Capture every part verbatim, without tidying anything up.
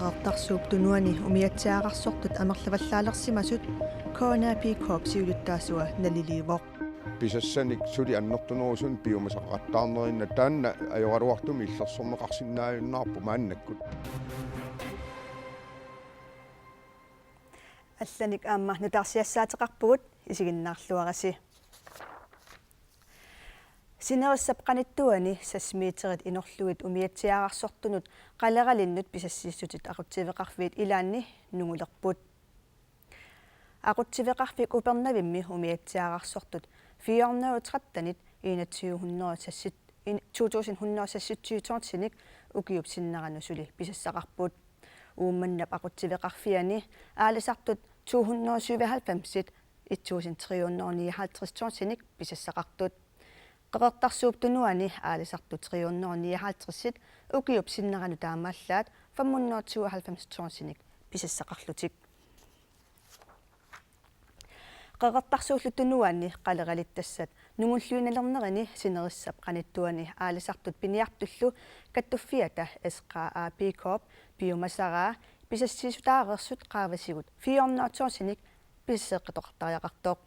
Qeqertarsuup Tunuani umiatsiaararsortut amerlavallaalersimasut K N A P K-p siulittaasua naliliivoq. Pisassanik suli annertunerusunik piumasaqaqattaarnerinna taanna ajoraluartumik illersorneqarsinnaajunnaarpoq maannakkut. Allanik aamma nutaarsiassaateqarpugut, isiginnaarluarisi. Sinerissap qanittuani seks meterit inorlugit umiatsiaararsortunut qaleralinnut pisassiissutit aqutsiveqarfiit ilaanni nungulerput. Aqutsiveqarfik Upernavimmi umiatsiaararsortut fire hundrede og tretten-it enogtyve hundrede og seks, en-, to tusind hundrede og seksogtyve tonsinik ukiup sinnerani suli pisassaqarput. Uummannap aqutsiveqarfiani aalisartut to hundrede og syvoghalvfems-it et tusind tre hundrede og nioghalvtreds tonsinik pisassaqartut. Qeqertarsuup Tunuani aalisartut tre hundrede og nioghalvtreds-it ukiup sinnerani taamaallaat fem hundrede og tooghalvfems tonsinik pisassaqarlutik. Qeqertarsuullu Tunuani qaleralittassat nungulluinnalernerini sinerissap qanittuani aalisartut piniartullu kattuffiata S K A P K-p piumasaraa pisassiissutaareersut qaavatigut fire hundrede tonsinik pisaseeqqitoqartariaqartoq.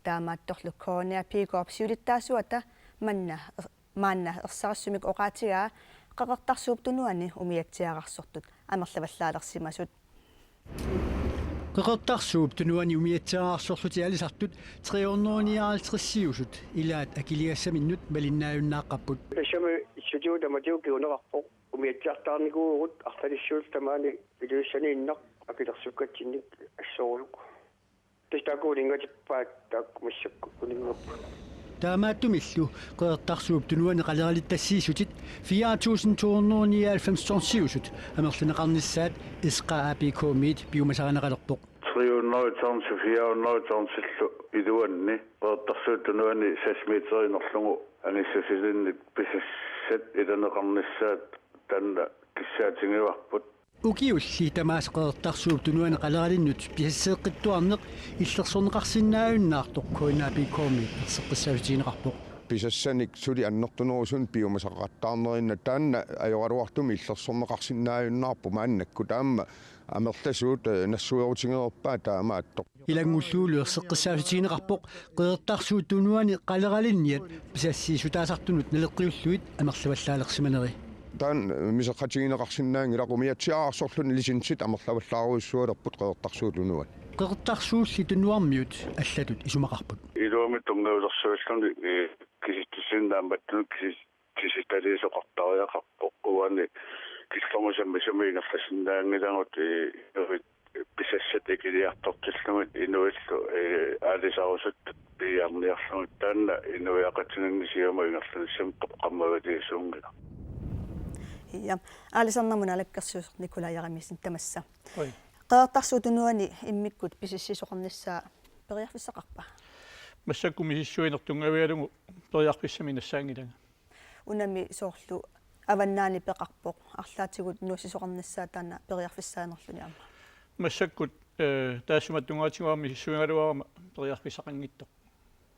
Taamaattorlu K N A P K-p siulittaasuata manna, maanna ersarissumik oqaatigaa Qeqertarsuup Tunuani umiatsiaararsortut amerlavallaalersimasut. Qeqertarsuup Tunuani umiatsiaararsorlutik aalisartut tre hundrede og nioghalvtreds-iusut ilaat akiligassaminnut malinnaajunnaaqqapput. Tassami issutigut tamatigut kinguneqarpoq. Umiatsiartaarnikuuvugut arlalissuullu tamaani Ilulissaniinnaq akilersukkatsinnik assorujussuaq. Tassa taakku uninngatippaa, taakku massakkut uninngapput. Taamaattumillu Qeqertarsuup Tunuani qaleralittassiissutit fire tusind to hundrede og nioghalvfems tonsiusut amerlineqarnissaat S K A P K-miit piumasarineqalerpoq. Tre hundrede tonsi fire hundrede tonsillu iluanni Qeqertarsuup Tunuani seks meter inorlugu anissasilinnik pisassat ilaneqarnissaat taanna kissaatigivarput. Ukiulli tamaasa Qeqertarsuup Tunuani qaleralinnut pisaseeqqittuarneq illersorneqarsinnaajunnaartoq K N A P K-miit erseqqissaassutigineqarpoq. Pisassanik suli annertunerusunik piumasaqaqattaarnerinna taanna ajoraluartumik illersorneqarsinnaajunnaarpoq maannakkut, aamma amerlasuut, eh, nassuerutigereerpaat taamaattoq. Ilanngullugu erseqqissaassutigineqarpoq Qeqertarsuup Tunuani qaleralinniat pisassiissutaasartunut naleqqiullugit amerlavallaalersimaneri. Taanna miseqqatigineqarsinnaanngilaq, umiatsiaararsorluni licensit amerlavallaarujussualerput Qeqertarsuup Tunuani. Qeqertarsuulli Tunuarmiut allatut isumaqarput. Iluamik tunngavilersuilluni, eh, kisitsisinnaammattunut kisit- kisitsaliisoqartariaqarpoq. Uani killormut sammisumik ingerlasinnaanngilagut, eh, inuit pisassat ikiliartortillugit inuillu, eh, aalisarusuttut piiarniarlugit, taanna inuiaqatigiinni siumut ingerlanissamut toqqammaviliisuunngilaq. Ja, Aalisarnermut naalakkersuisoq Nikolaj Jeremiassen tamassa. Oi. Qeqertarsuup Tunuani immikkut pisassiisoqarnissaa periarfissaqarpa? Massakkut misissuineq tunngavigalugu periarfissamik nassaanngilanga. Unami soorlu avannaani peqarpoq, arlaatigut nuussisoqarnissaa taanna periarfissaanerluni aamma. Massakkut, eh, taassuma tungaatigut aamma misissuigaluarama periarfissaqanngitsoq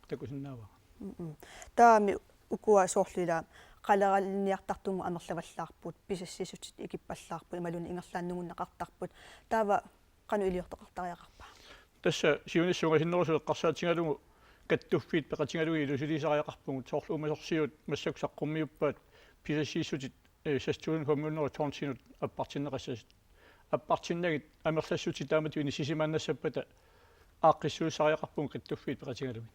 takusinnaavara. Mm-mm. Taavami ukua soorlu ila qaleralinniartartugut amerlavallaarput, pisassiissutit ikippallaarput, imaluunniit ingerlaannanngunneqartarput. Taava qanoq iliortoqartariaqarpa? Tassa siunissaq ungasinnerusoq eqqarsaatigalugu kattuffiit peqatigalugit ilusilisariaqarpugut, soorlu uumasorsiut massakkut saqqummiuppaat pisassiissutit, eh, seks tusind fem hundrede tonsinut appartinneqassasut. Appartinnagit amerlassutit taamatut inissisimaannassappata aaqqissuussisariaqarpugut kattuffiit peqatigalugit.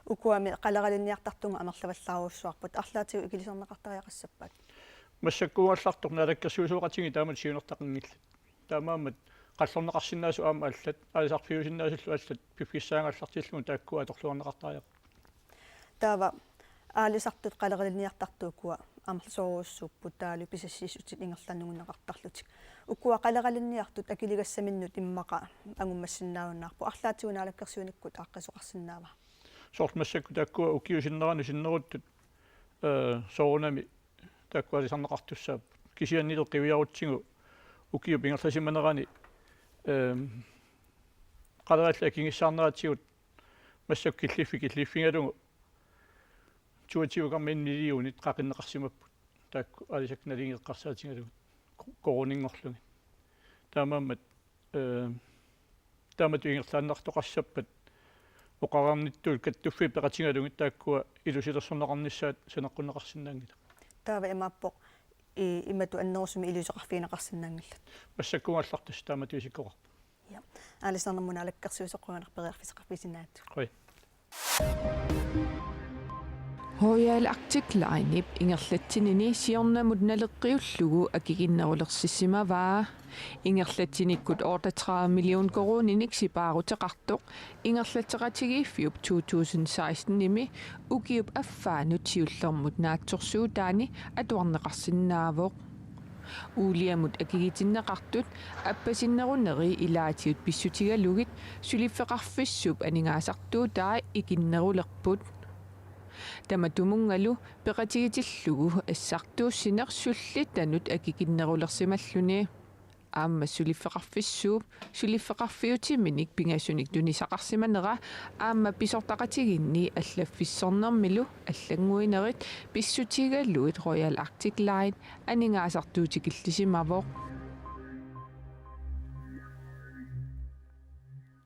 Ukuami qaleralinniartartugut amerlavallaarujussuarput, arlaatigut ikilisarneqartariaqassappat? Massakkuugallartoq naalakkersuisooqatigiit taamatut siunertaqanngillat. Taamaammat qallorneqarsinnaasut aamma allat, aalisarfiusinnaasullu allat piffissaagallartillugu taakkua atorluarneqartariaqarput. Taava aalisartut qaleralinniartartut ukua amerlasoorujussuupput, taavalu pisassiissutit ingerlaannanngunneqartarlutik. Ukua qaleralinniartut akiligassaminnut immaqa angummassinnaajunnaarput, arlaatigut naalakkersuinikkut aaqqiisoqarsinnaava? Soorlu massakkut taakkua ukiup sinnerani sinneruttut, eh, soorunami taakku aalisarneqartussaapput. Kisiannili qiviarutsigu ukiup ingerlasimanerani, ehm, qalerallit akigissaarneratigut massakkut killiffik killiffigalugu toogtyve komma en millionit qaqinneqarsimapput. Taakku aalisakkat naligiit eqqarsaatigalugit ko-, koruuninngorlugit. Taamaammat, eh, taamatut ingerlaannartoqassappat oqarnittut kattuffii peqatigalugit taakkua ilusilersorneqarnissaat saneqqunneqarsinnaanngilaq. Taava imaappoq i-, imatut annerusumik iliuuseqarfigineqarsinnaanngillat. Massakkumut aallartut taamatut isikkoqarpoq. Ja. Aalisarnermut Naalakkersuisoq qujanaq periarfissaqarfigisinnaagatsigut. Qujan. Royal Arctic Linep ingerlatsinini siornamut naleqqiullugu akikinnerulersissimavaa. Ingerlatsinikkut otteogtredive million koruuninik sipaaruteqartoq ingerlatseqatigiiffiup to tusind seksten-imi ukiup affaanut siullermut naatsorsuutaani atuarneqarsinnaavoq. Uuliamut akigitinneqartut appasinneruneri ilaatigut pissutigalugit suliffeqarfissuup aningaasartuutai ikinnerulerput. Tamatumunngalu peqatigitillugu assartuussineq sullittanut akikinnerulersimalluni. Aamma suliffeqarfissuup suliffeqarfiutiminik pingasunik tunisaqarsimanera aamma pisortaqatigiinni allaffissornermilu allannguinerit pissutigalugit Royal Arctic Line aningaasartuutikillisimavoq.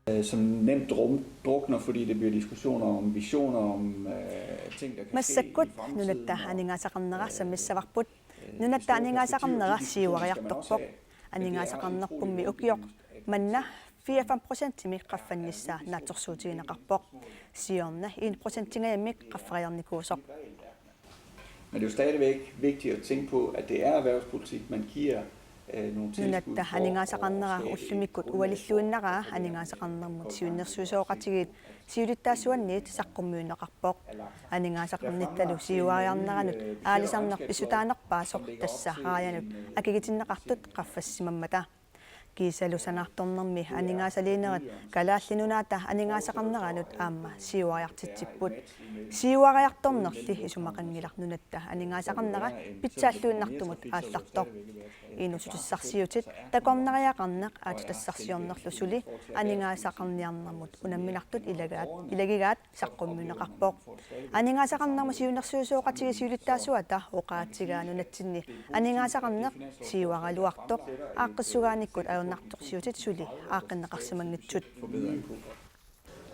Øh, som nemt drum, drukner, fordi det bliver diskussioner om visioner, om øh, ting, der kan ske Massakkut i fremtiden. Nunatta aningaasaqarnera sammissavarput. Nunatta aningaasaqarnera siuariartorpoq. Aningaasaqarnerpummi ukioq manna fireogfyrre procentimik qaffannissaa naatsorsuutigineqarpoq. Siorna en procentingajammik qaffariarnikuusoq. Men det er jo stadigvæk vigtigt at tænke på, at det er erhvervspolitik, man giver øh, nogle tilskud Nunatta for aningaasaqarnera at skabe ullumikkut et grundlag for ualilluinnarpaa det. Aningaasaqarnermut Siunnersuisoqatigiit siulittaasuanniit saqqummiunneqarpoq. Aningaasaqarnittalu siuariarneranut aalisarneq pissutaanerpaasoq tassa raajanut akigitinneqartut qaffassimammata. Kiisalu sanaartornermi aningaasaliinerit Kalaallit Nunaata aningaasaqarneranut aamma siuariartitsipput. Siuariartornerli isumaqanngilaq Nunatta aningaasaqarnera pitsaalluinnartumut aallartoq. Inuussutissarsiutit takornariaqarneq aatsitassarsiornerlu suli aningaasaqarniarnermut unamminartut ilagaat ilagigaat saqqummiunneqarpoq. Aningaasaqarnermut Siunnersuisoqatigiit siulittaasuata oqaatigaa nunatsinni aningaasaqarneq siuaraluartoq aaqqissugaannikkut ajornartorsiutit suli aaqqinneqarsimanngitsut.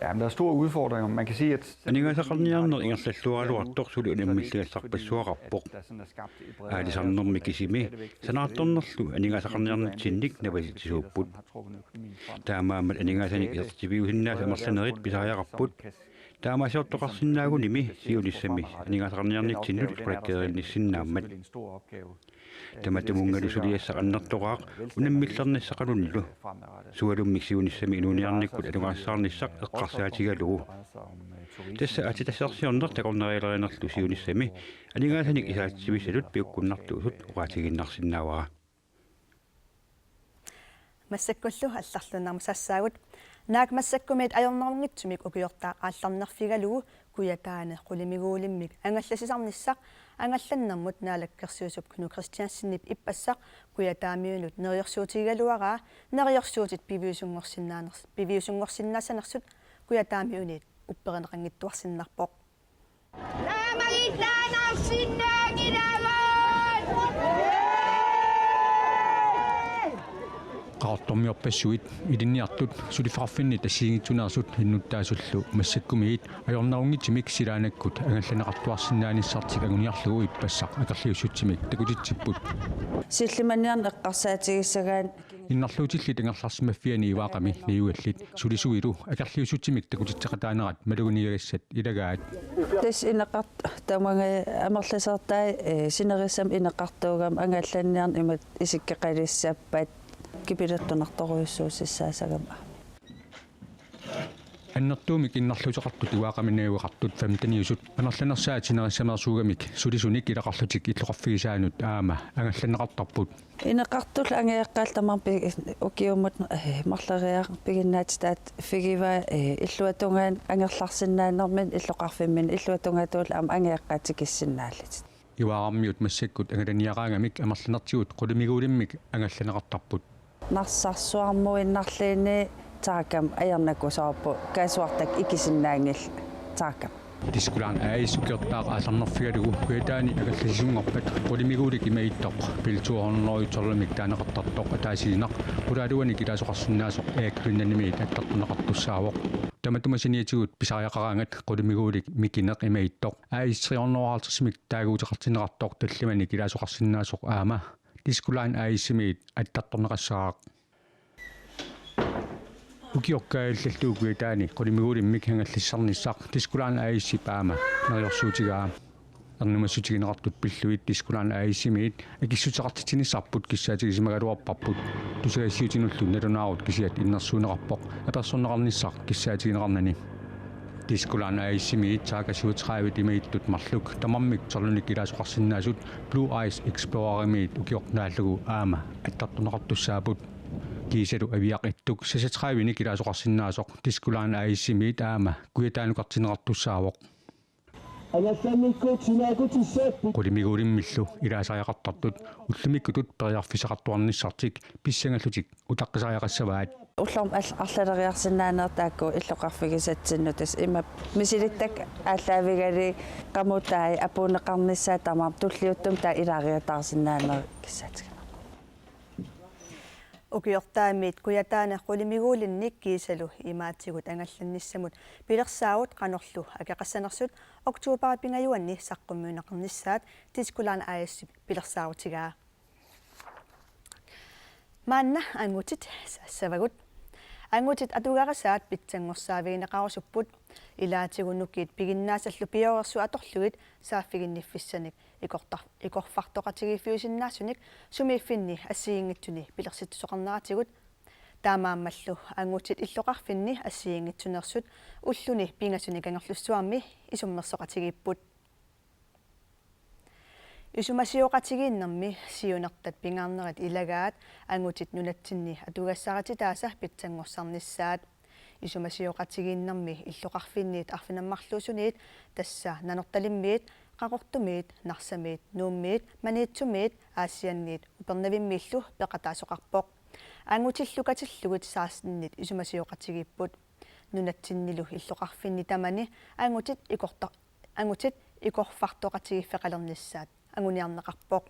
Ja, men der er store udfordringer. Man kan sige, at Aningaasaqarniarneq ingerlalluaraluartoq suli unammilligassarpassuaqarpoq. Aalisarnermi kisimi sanaartornerlu aningaasaqarniarnitsinnik napasitsisuupput. Taamaammat aningaasanik isertitsiviusinnaasut amerlanerit pisariaqarput. Taamaasiortoqarsinnaagunimi siunissami aningaasaqarniarnitsinnut qulakkeerinnissinnaammat. Tamatumunngalu suliassaq annertoqaaq unammillernissaqalunilu. Sualummik siunissami inuuniarnikkut atugarissaarnissaq eqqarsaatigalugu. Tassa aatsitassarsiorneq takornarialerinerlu siunissami aningaasanik isaatsivissatut piukkunnartuusut oqaatigiinnarsinnaavara. Massakkullu allarluinnarmut saassaagut. Naak massakkumiit ajornarunngitsumik ukiortaaq aallarnerfigalugu Kujataani qulimiguulimmik angallassisarnissaq angallannermut naalakkersuisup Knud Kristiansenip ippassaq Kujataamiunut neriorsuutigigaluaraa neriorsuutit piviusunngorsinnaaners-, piviusunngorsinnaassanersut Kujataamiunit upperineqanngittuarsinnarpoq. Qaqortormiorpassuit, ilinniartut, suliffeqarfinnit assigiinngitsuneersut innuttaasullu massakkumiit ajornarunngitsumik silaannakkut angallanneqartuarsinnaanissartik anguniarlugu ippassaq akerliussutsimik takutitsipput. Sillimaniarneq eqqarsaatigissagaanni Innarluutillit angerlarsimaffianni Ivaaqami najugallit sulisuilu akerliussutsimik takutitseqataanerat maluginiagassat ilagaat. Tassa ineqart-, tamange amerlasoortai, eh, sinerissami ineqartuugami angallanniarneq imatut isikkoqalissappat kipilertunartorujussuussissaassagami. Annertuumik innarluuteqartut Ivaaqami najugaqartut femteniusut amerlanersaat sinerissameersuugamik sulisunik ilaqarlutik illoqarfigisaanut aamma angallanneqartarput. Ineqartullu angajoqqaallu tamarmik pi-, ukiumut, eh, marloriaraq piginnaatitaat figivaa, eh, illuatungaani angerlarsinnaanermini illoqarfimminni illuatungatuullu aamma angajoqqaat tikissinnaallutik. Ivaaramiut massakkut angalaniaraangamik amerlanertigut qulimiguulimmik angallanneqartarput. Narsarsuarmuinnarluunniit taakam ajornakusoorpoq kaasuartak ikisinnaanngillat taakam. Diskoland A/S ukiortaaq aallarnerfigalugu Kujataani angallassisunngorpat qulimiguulik imaattoq Pil to hundrede tolvimik taaneqartartoq ataasiinnaq qulaaluanik ilaasoqarsinnaasoq Erik Lundemilimiit attartorneqartussaavoq. Tamatuma saniatigut pisariaqaraangat qulimiguulik mikineq imaattoq A/S tre hundrede og halvtredsimik taaguuteqartinneqartoq tallimanik ilaasoqarsinnaasoq aamma Diskoland A/S-imiit attartorneqassaaq. Ukioq kaajallallugu Kujataani qulimiguulimmik angallassarnissaq Diskoland A/S-ip aamma neriorsuutigaa. Ernumassutigineqartut pillugit Diskoland A/S-imiit akissuteqartitsinissarput kissaatigisimagaluarparput, tusagassiuutinullu nalunaarut kisiat innersuunneqarpoq apersorneqarnissaq kissaatigineqarnani. Diskoland A/S-imiit Saga syvogtredive imaattoq marluk tamarmik tolvinik ilaasoqarsinnaasut Blue Ice Explorerimiit ukioq naallugu aamma attartorneqartussaapput. Kiisalu Aviaq Ittuk seksogtredivenik ilaasoqarsinnaasoq Diskoland A/S-imiit aamma Kujataanukartinneqartussaavoq. Angallannikkut sinaakutissaapput. Qulimiguulimmillu ilaasariaqartartut ullumikkutut periarfissaqartuarnissartik pissangallutik utaqqisariaqassavaat. Ullormut al-, arlaleriarsinnaaneq taakku illoqarfigisatsinnut, tassa ima misilittakkat aallaavigalugit qamutai apuunneqarnissaat tamarmik tulliuttumi taava ilaariataarsinnaaneq kissaatigalugu. Ukiortaamiit Kujataani qulimiguulinnik kiisalu imaatigut angallannissamut pilersaarut qanorlu akeqassanersut oktoberip pingajuanni saqqummiunneqarnissaat Diskoland A/S-ip pilersaarutigaa. Maanna angutit saassavagut. Angutit atugarisaat pitsanngorsaavigineqarusupput. Ilaatigut nukiit piginnaasallu pioreersut atorlugit saaffiginniffissanik ikortar-, ikorfartoqatigiiffiusinnaasunik sumiiffinni assigiinngitsuni pilersitsusoqarneratigut. Taamaammallu angutit illoqarfinni assigiinngitsuneersut ulluni pingasunik kangerlussuarmi isummersoqatigiipput. Isumasioqatigiinnermi siunertat pingaarnerit ilagaat angutit nunatsinni atugassarititaasa pitsanngorsarnissaat. Isumasioqatigiinnermi illoqarfinniit arfineq-marluusuniit, tassa Nanortalimmiit, Qaqortumiit, Narsamiit, Nuummiit, Maniitsumiit, Aasianniit Upernavimmiillu peqataasoqarpoq. Angutillu katillugit sekstenit isumasioqatigiipput. Nunatsinnilu illoqarfinni tamani angutit ikorta-, angutit ikorfartoqatigiiffeqalernissaat anguniarneqarpoq.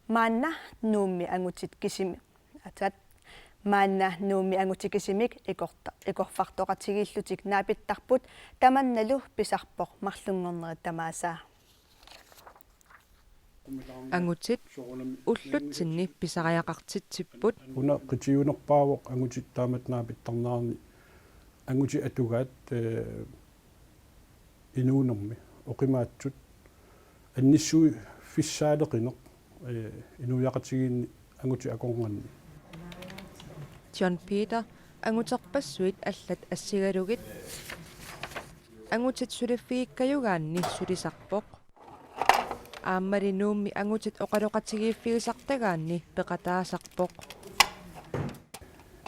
Maanna Nuummi angutit kisimi-, atat. Maanna Nuummi angutit kisimik ikorta-, ikorfartoqatigiillutik naapittarput, tamannalu pisarpoq marlunngornerit tamaasa. Angutit ullutsinni pisariaqartitsipput. Una qitiunerpaavoq angutit taamatut naapittarnerani. Angutit atugaat, eh, inuunermi oqimaatsut annissuiffissaaleqineq, eh, inuiaqatigiinni angutit akornanni. John Peter anguterpassuit allat assigalugit angutit suliffigikkajugaanni sulisarpoq. Aammali Nuummi angutit oqaloqatigiiffigisartagaanni peqataasarpoq.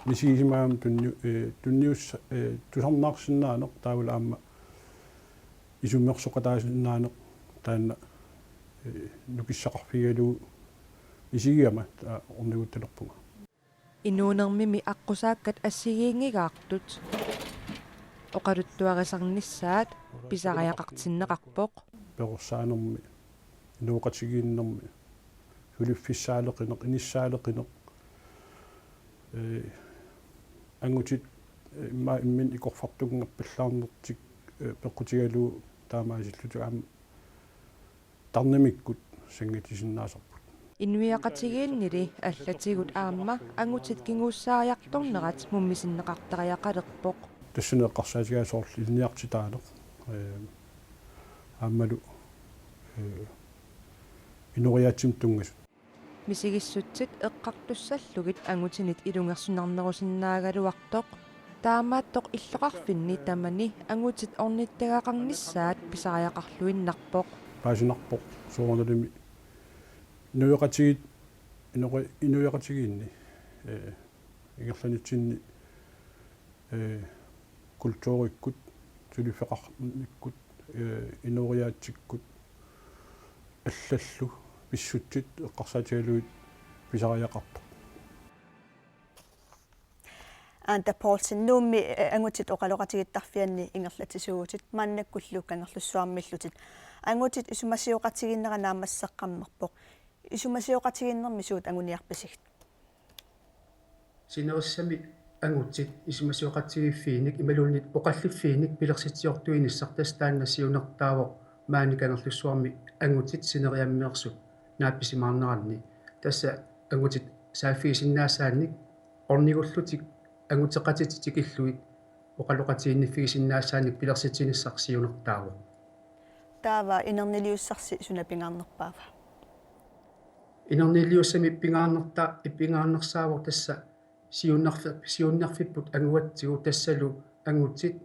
Misigisimagama tunniu-, eh, tunnius-, eh, tusarnaarsinnaaneq taavalu aamma isummersoqataasinnaaneq taanna, eh, nukissaqarfigalugu misigigama, aa, orniguttalerpunga. Inuunermimi aqqusaakkat assigiinngigaartut oqaluttuarisarnissaat pisariaqartinneqarpoq. Perorsaanermi, inooqatigiinnermi, suliffissaaleqineq, inissaaleqineq, eh, angutit, eh, immaqa imminnut ikorfartunngappallarnertik, eh, peqqutigalugu taamaasillutik aamma tarnimikkut sanngitisinnaasarput. Inuiaqatigiinnili allatigut aamma angutit kinguussaariartornerat mummisinneqartariaqalerpoq. Tassani eqqarsaatigaat soorlu ilinniartitaaneq, eh, aammalu, eh, inooriaatsimut tunngasut. Misigissutsit eqqartussallugit angutinit ilungersunarnerusinnaagaluartoq. Taamaattoq illoqarfinni tamani angutit ornittagaqarnissaat pisariaqarluinnarpoq. Paasinarpoq soorunalimi inuiaqatigiit, inuia-, inuiaqatigiinni, eh, ingerlanitsinni, eh, kulturikkut, suliffeqarnikkut, eh, inooriaatsikkut allallu pissutsit eqqarsaatigalugit pisariaqartoq. Anda Poulsen, Nuummi, eh, angutit oqaloqatigiittarfianni ingerlatsisuuvutit, maannakkullu Kangerlussuarmiillutit. Angutit isumasioqatigiinnera naammasseqqammerpoq. Isumasioqatigiinnermi suut anguniarpisigit? Sinerissami angutit isumasioqatigiiffiinik imaluunniit oqalliffiinik pilersitsiortuinissaq, tassa taanna siunertaavoq maani Kangerlussuarmi angutit sineriammeersut naappisimaarneranni. Tassa angutit saaffigisinnaasaannik ornigullutik anguteqatitik tikillugit oqaloqatigiinniffigisinnaasaannik pilersitsinissaq siunertaavoq. Taava inerniliussarsi suna pingaarnerpaava? Inerniliussami pingaarnerta-, pingaarnersaavoq tassa siunnerfi-, siunnerfipput anguatsigu, tassalu angutit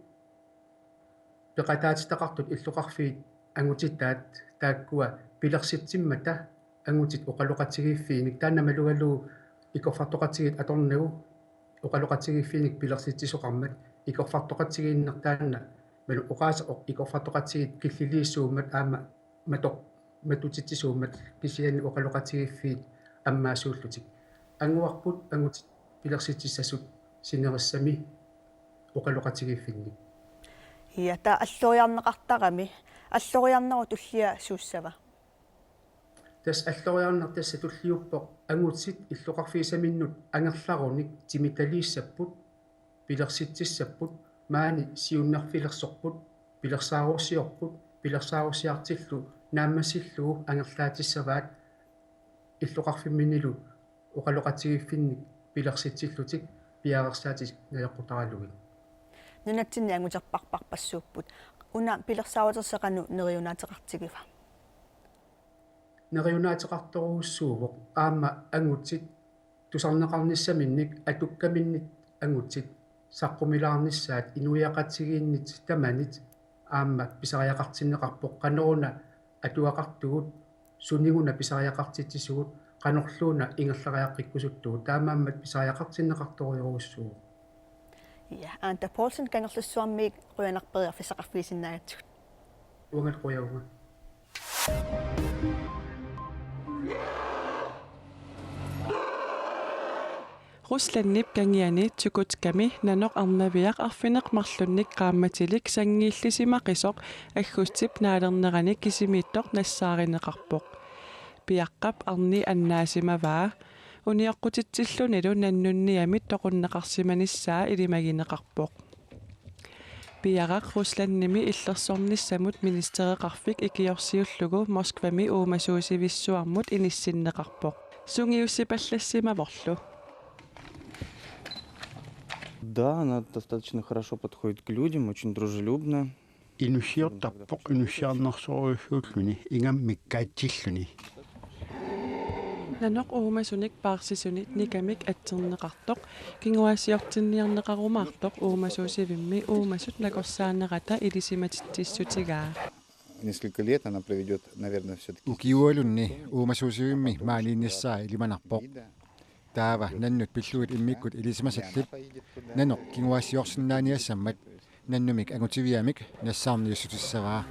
peqataatitaqartut illoqarfiit angutitaat taakkua pilersitsimmata angutit oqaloqatigiiffiinik, taanna malugalugu ikorfartoqatigiit atornagu oqaloqatigiiffiinik pilersitsisoqarmat, ikorfartoqatigiinneq taanna malu oqaaseq oq-, ikorfartoqatigiit killiliissuummat aamma matoq-, matutitsisuummat, kisianni oqaloqatigiiffiit ammaasuullutik. Anguarput angutit pilersitsissasut sinerissami oqaloqatigiiffinnik. Ja, taava alloriarneqartarami. Alloriarnerup tullia suussava? Tassa alloriarneq tassa tulliuppoq angutit illoqarfigisaminnut angerlarunik timitaliissapput, pilersitsissapput, maani siunnerfilersorput, pilersaarusiorput, pilersaarusiartillu naammassillugu angerlaatissavaat illoqarfimminnilu oqaloqatigiiffinnik pilersitsillutik piareersaatit najoqqutaralugit. Nunatsinni anguterpassuupput. Una pilersaarutersi qanoq neriunaateqartigiva? Neriunaateqartorujussuuvoq aamma angutit tusarneqarnissaminnik atukkaminnik angutit saqqumilaarnissaat inuiaqatigiinnit tamanit aamma pisariaqartinneqarpoq, qanoruna atugaqartugut, suniguna pisariaqartitsisugut, qanorluuna ingerlariaqqikkusuttugut, taamaammat pisariaqartinneqartorujorujussuuvoq. Ja, Anda Poulsen, Kangerlussuarmiit qujanaq periarfissaqarfigisinnaagatsigut. Uangalu qujavunga. Ruslandip kangiani Chukotkami nanoq arnaviaq arfineq-marlunnik qaammatilik sanngiillisimaqisoq aggustip naalernerani kisimiittoq nassaarineqarpoq. Piaqqap arni annaasimavaa, unioqqutitsillunilu nannunniamit toqunneqarsimanissaa ilimagineqarpoq. Piaraq Ruslandimi illersornissamut ministereqarfik ikiorsiullugu Moskvami uumasuusivissuarmut inissinneqarpoq. Sungiussipallassimavorlu. Да, она достаточно хорошо подходит к людям, очень дружелюбна. Inussiortarpoq inussiarnersorujussuulluni ingammik kaatsilluni. Nanoq uumasunik paarsisunik nikamik atserneqartoq, kinguaassiortinniarneqarumaartoq uumasuusivimmi uumasut nakorsaanerata ilisimatitsissutigaa. Несколько лет она проведёт, наверное, всё-таки. Ukiualunni uumasuusivimmi maaniinnissaa ilimanarpoq. Taava nannut pillugit immikkut ilisimasallip nanoq kinguaassiorsinnaaniassammat nannumik angutiviamik nassaarniussutissavaa.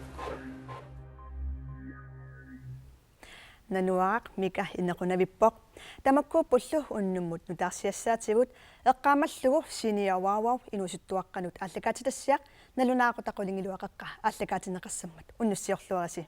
Nanuaraq Mika inequnavippoq. Tamakkuuppullu unnummut nutaarsiassaatigut, eqqaamallugu Senior Wow Wow inuusuttuaqqanut aallakaatitassiaq, nalunaaqutaq qulingiluaqeqqa aallakaatinneqassammat. Unnussiorluarisi.